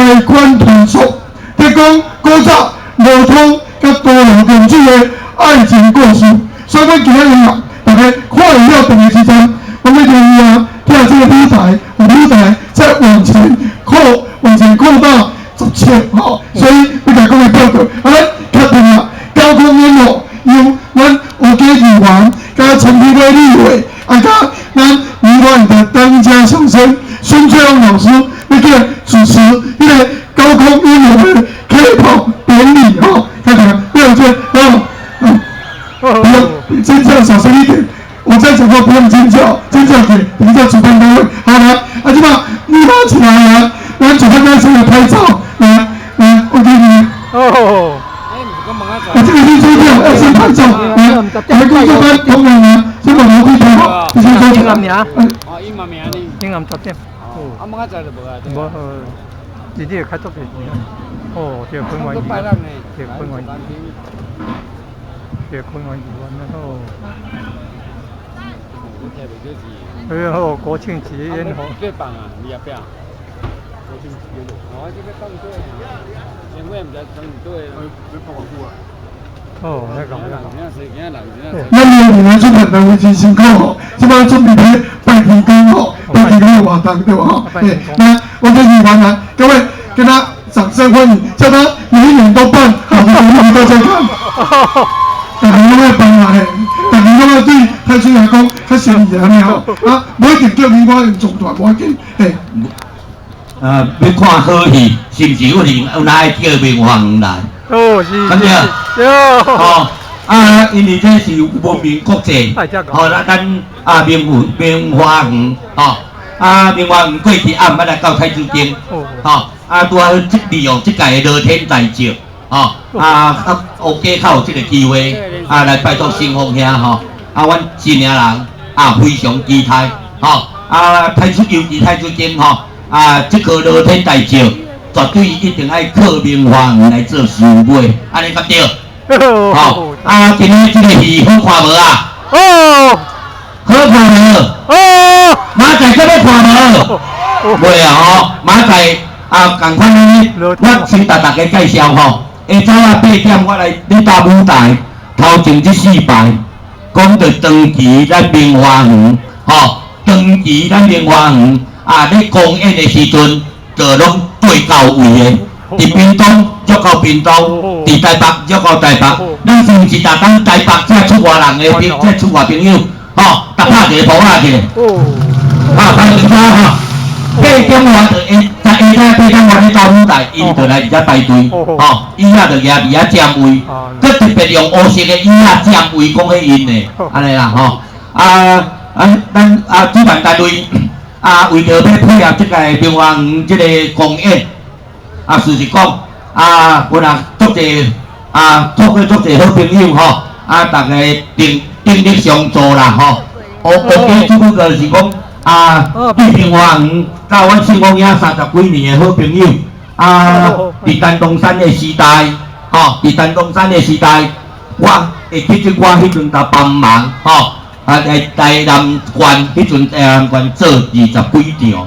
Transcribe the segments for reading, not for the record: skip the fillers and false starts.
台灣傳說，在講古早羅通佮多羅公主的愛情故事。所以，阮今仔日啊，大家看了轉的時陣，我欲建議啊，拆這個舞台，舞台再往前擴，往前擴大10尺吼。所以，欲共各位報告，啊，咱確定啊，高空煙火由阮吳家議員、佮陳皮威立委，啊，佮咱宜蘭的當家小生孫翠龍老師，欲去主持彼個高空煙火的開跑典禮吼，看見沒有？這哦，嗯，不用尖叫，小聲一點。我在講話不用尖叫，尖叫給等一下主辦單位。好來，啊，這馬你拿起來來，咱主辦單位先來拍照，來來，我給你。哦。啊，這個先收掉，要先拍照。來，來，工作班同仁們，先把樓梯拍好，你先收起來。哦，伊嘛名呢？頂暗10點。哦，啊，明仔載就無啊。無，日日會開足濟錢。哦，這個坤元這個坤元，這個坤元議員哦。哎呦，國慶節煙火。幾放啊？28。國慶節煙火。哦，這個放對。煙火毋知放對。要放偌久啊？哦，那個那個。咱明年出版單位真辛苦吼，這擺準備咧拜天公吼，拜天公的活動對無吼？對，那我跟議員來，各位給他掌聲歡迎，叫他每一年都辦好的節目給大家看。逐年攏愛辦啊嘿，逐年攏愛對太子來講較誠意按呢吼，啊，無一定叫明花園總團，無要緊，嘿。欲看好戲，是毋是有人有哪愛叫明華園來？哦，是。敢對？哦，啊，因為這是聞名國際，吼，咱啊明明華園，吼，啊明華園過去暗捌來到太子町，吼，啊拄好利用這屆的羅天大醮，吼，啊較烏家較有這個機會，啊來拜託新豐兄，吼，啊阮新營人啊非常期待，吼，啊太子尤其太子町，吼，啊這個羅天大醮絕對一定愛靠明華園來做收尾，按呢敢對？吼，啊，今日這個戲好看無啊？哦，好看無？哦，明仔載閣欲看無？袂啊吼，明仔載啊，仝款呢，我先共大家介紹吼。下晝啊8點，我來咧搭舞台，頭前這四排，講著長期咱明華園，吼，長期咱明華園啊，咧公演的時陣，就攏對到位的。佇屏東約到屏東，佇台北約到台北。咱是毋是逐工台北才出外人的朋，才出外朋友，吼，逐拍一個鼓仔起來，啊，拍一下吼。8點外就下，在下晝8點外咧到舞台，𪜶就來佇遮排隊，吼，椅仔就蜈佇遐佔位，閣特別用烏色的椅仔佔位，講彼𪜶的，按呢啦吼。啊啊，咱啊主辦單位啊，為著欲配合這個明華園這個公演。啊，事實講，啊，阮也足濟啊，透過足濟好朋友吼，啊，逐家鼎鼎力相助啦吼。我我記只不過是講，啊，對明華園佮阮新豐兄30幾年的好朋友，啊，佇陳東山的時代，吼，佇陳東山的時代，我會記得我彼陣共幫忙，吼，啊，來台南縣，彼陣台南縣做20幾場，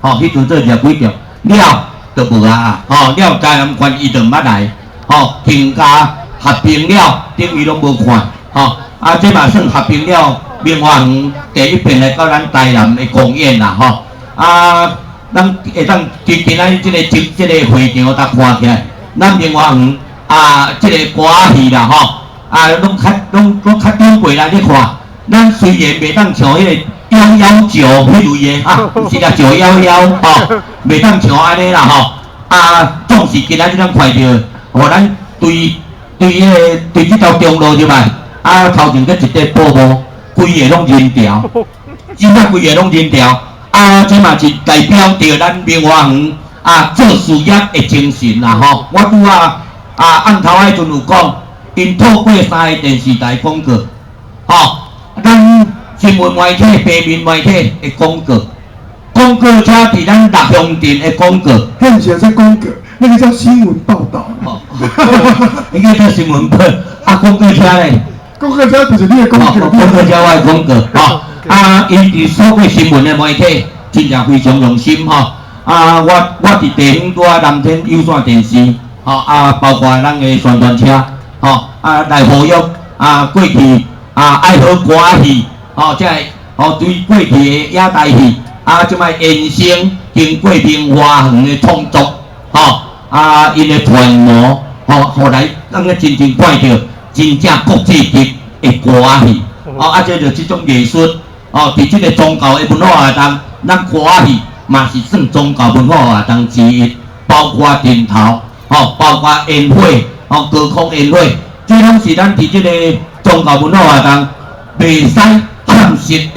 吼，彼陣做20幾場了。就無啊，吼了台南縣伊就毋捌來，吼親家合併了，等於攏無看，吼啊這嘛算合併了，明華園第一遍來到咱台南的公演啦，吼啊，咱會當今今仔日這個這這個會場逐看起來，咱明華園啊這個歌仔戲啦，吼啊攏較攏攏較長輩人咧看，咱雖然袂當像彼個夭夭石彼類的啊，毋是啦，石夭夭吼，袂當像按呢啦吼，啊，總是今仔日咱看著，予咱對對彼個對這條中路入來，啊頭前閣一塊布幕，規个攏人潮，真正規個攏人潮，啊，這嘛是代表著咱明華園啊做事業的精神啦吼。我拄仔啊暗頭仔彼陣有講，𪜶透過三個電視台廣告，吼，咱新聞媒體、平面媒體的廣告，廣告車佇咱六鄉鎮的廣告，彼毋是說廣告，那個叫新聞報導。哦，應該叫新聞報，啊，廣告車咧？廣告車就是你的廣告。廣告車我的廣告，吼，啊，𪜶佇所有新聞的媒體，真正非常用心吼。啊，我佇地方拄仔南天有線電視，吼啊，包括咱的宣傳車，吼啊來呼籲啊，過去啊愛好歌仔戲，吼，這个吼對過去的野台戲，啊，這擺延伸經過明華園的創作，吼啊，𪜶的傳模，吼，予來咱個真正看著真正國際級的歌仔戲，哦，啊，這就這種藝術，哦，佇這個宗教的文化活動，咱歌仔戲嘛是算宗教文化活動之一，包括陣頭，吼，包括煙火，吼，高空煙火，這攏是咱佇這個宗教文化活動袂使欠失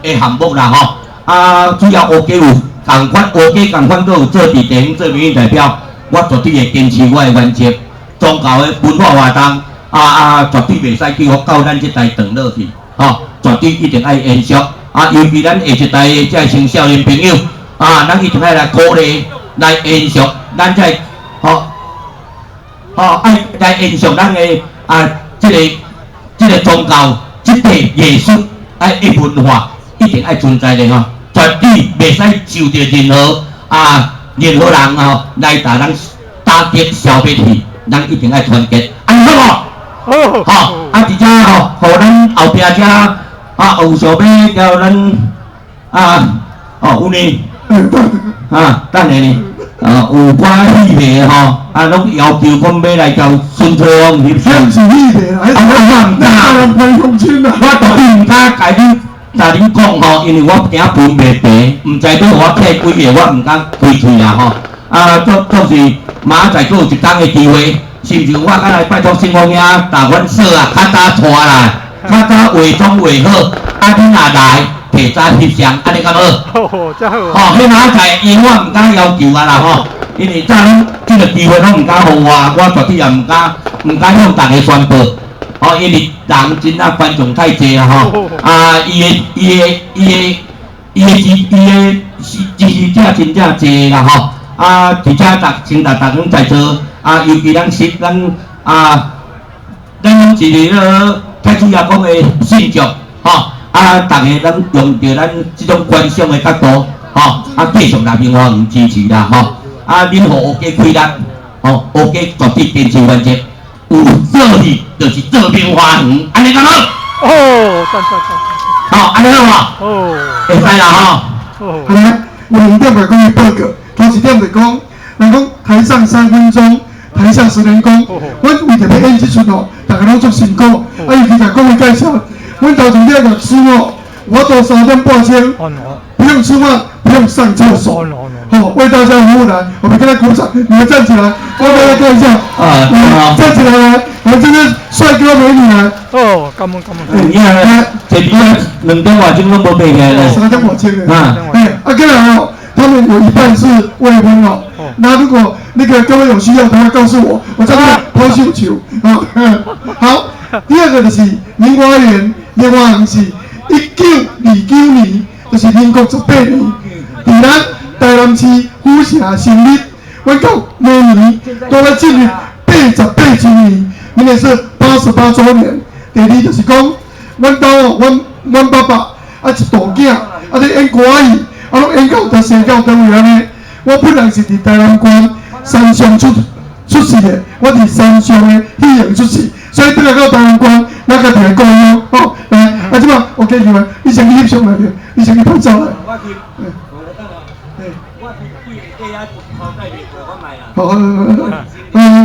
的項目啦，吼。啊，主要烏雞有仝款，烏雞仝款閣有做佇地方做民意代表，我絕對會堅持我的原則。宗教的文化活動，啊啊，絕對袂使去予到咱這代斷落去，吼，絕對一定愛延續。啊，尤其咱下一代的這青少年朋友，啊，咱一定愛來鼓勵，來延續，咱這吼，吼愛來延續咱的啊，這個宗教，這個藝術，愛的文化，一定愛存在的吼，絕對袂使受著任何啊任何人吼來共咱打擊消滅去，咱一定愛團結，按呢好無？好。吼，啊，佇遮吼，予咱後壁遮啊，有想欲叫咱啊，哦，有呢，啊，等下呢，啊，有寡戲迷吼，啊，攏要求講欲來共孫翠鳳翕相。是戲迷啦，啊，我毋敢，人潘鳳清啦。我絕對毋敢共恁共恁講吼，因為我驚分袂平，毋知欲予我客幾个，我毋敢開喙啦吼。啊，總是明仔載閣有一工的機會，是毋是？我較來拜託新豐兄，共阮嫂啊，較早帶來，較早化妝化好，啊，恁若來，提早翕相，按呢敢好？好，真好。吼，彼明仔載，因為我毋敢要求啊啦吼，因為早攏這個機會攏毋敢予我，我絕對也毋敢向逐个宣布。吼，因為人真啊觀眾太濟啊吼，啊，伊的支持者真正濟啦吼，啊，佇遮逐先逐逐個在座，啊，尤其咱是咱啊，咱攏是個太主要講的信眾，吼，啊，逐个咱用著咱這種觀賞的角度，吼，啊，繼續來明華園支持啦，吼，啊，恁予烏雞開力，吼，烏雞絕對堅持原則，有做戲就是做明華園，按呢敢好？哦，讚讚讚。好，按呢好無？哦。會使啦吼。哦。好來，我兩點來講個報告，頭一點就講，人講台上3分鐘，台下10年功。阮為著欲演這齣吼，逐家攏足辛苦。啊，尤其在講個介紹，阮頭前這個樂師哦，我都3點半鐘，不用吃飯，不用上廁所，好，為大家服務來，我們跟他鼓掌，你們站起來，幫大家看一下，啊，站起來來，我們這邊帥哥美女來。哦，感恩感恩。你看，這邊2點外鐘攏無爬起來咧。 3點外鐘的。啊，哎，啊，過來哦，他們有一半是未婚哦。那如果那個各位有需要的話，告訴我，我在那拋繡球啊。好，第二個就是明華園，明華園是1929年，就是民國18年，佇咱台南市府城成立。阮到明年都來進入88週年，明年是88週年。第二就是講，阮兜哦，阮爸爸啊一大囝，啊咧演歌仔戲，啊攏演到佇生到單位按呢。我本人是佇台南縣山上出世的，我佇山上的戲園出世，所以轉來到台南縣，咱家己的故鄉。好，來，啊這擺我繼續來，你先去翕相來，你先去拍照來。好，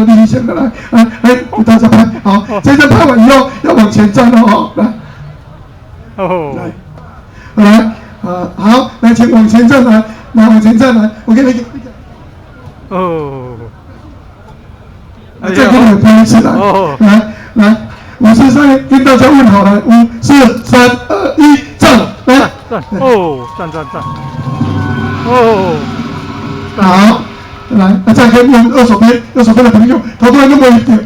你先來，來，來，給大家拍，好，這張拍完以後要往前站哦，來，來，來，啊，好，來，請往前站來，來往前站來，我給你，哦，再給你們拍一次來，來，來，五四三，跟大家問好來，五四三二一，站，來，站，哦，讚讚讚，哦，好。來，那再跟用右手邊，右手邊的朋友，頭都還那麼一點。